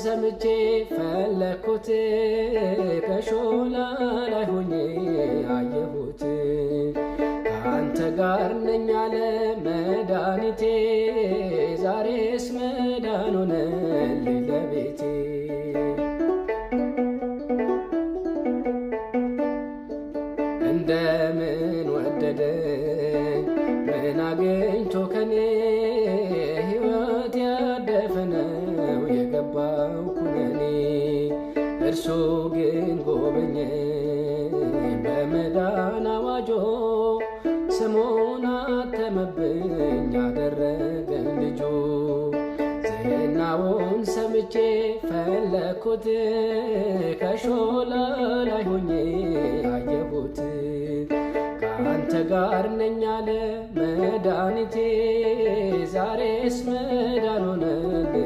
ሰምቼ ፈለግኩት፣ ከሾላ ላይ ሆኜ አየሁት። ከአንተ ጋር ነኝ አለ መድኃኒቴ፣ ዛሬስ መዳን ሆነልኝ ለቤቴ። እንደምን ወደደኝ ምን አግኝቶ ከኔ፣ ሕይወት ያደፈነው የገባው ኩነኔ። እርሱ ግን ጎበኘኝ በመዳን አዋጆ፣ ስሙን አተመብኝ አደረገኝ ልጁ። ዝናውን ሰምቼ ፈለግኩት፣ ከሾላ ላይ ሆኜ አየሁት። ከአንተ ጋር ነኝ አለ መድኃኒቴ፣ ዛሬስ መዳን ሆነልኝ